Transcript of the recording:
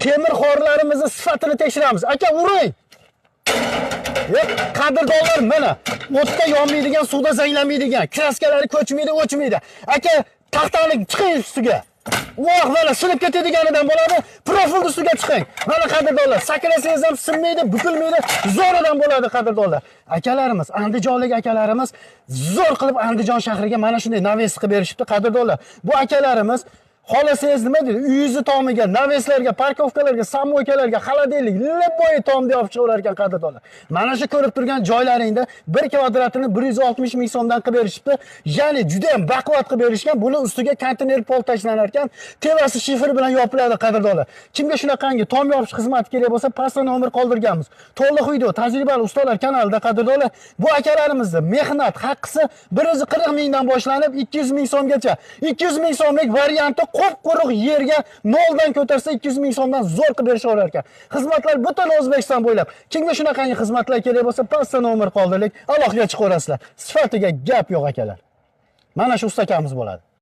Temir xorlarimizni sifatini tekshiramiz. Aka, uring. Qadrdonlar, mana o'tda yonmaydigan, suvda zanglamaydigan, kraskalari ko'chmaydi, o'chmaydi. Aka, taxtani chiqing ustiga. Voh, mana sinib ketadiganidan bo'ladi. Profilni ustiga chiqing. Mana qadrdonlar, sakrasangiz ham sinmaydi, bukilmaydi, zo'ridan bo'ladi qadrdonlar. Akalarimiz, andijonlik akalarimiz zo'r qilib Andijon shahriga mana shunday навес qilib berishibdi qadrdonlar. Bu akalarimiz xohlasangiz nima deydi, uyingizni tomiga, навес larga, парковка larga, самойка larga, холодильник, любой tomni olib chiqaverar ekan qadrdonlar. Mana shu ko'rib turgan joylaringda 1 kvadratini 160 ming so'mdan qilib berishibdi. Ya'ni juda ham baquvvat qilib berishgan. Buni ustiga konteyner pol tashlanar ekan, tevasi shifr bilan yopiladi qadrdonlar. Kimga shunaqangi tom yopish xizmati kerak bo'lsa, pastda nomer qoldirganmiz. To'liq video tajribali ustalar kanalida qadrdonlar. Bu akalarimizni mehnat haqqisi 140 mingdan boshlanib 200 ming so'mgacha. 200 ming so'mlik varianti qup-quruq yerga noldan ko'tarsa 200 ming so'mdan zo'r qilib berishaverar ekan. Xizmatlar butun O'zbekiston bo'ylab. Kimga shunaqangi xizmatlar kerak bo'lsa, pastda nomer qoldirdik. Aloqaga chiqaverasizlar. Sifatiga gap yo'q akalar. Mana shu ustakamiz bo'ladi.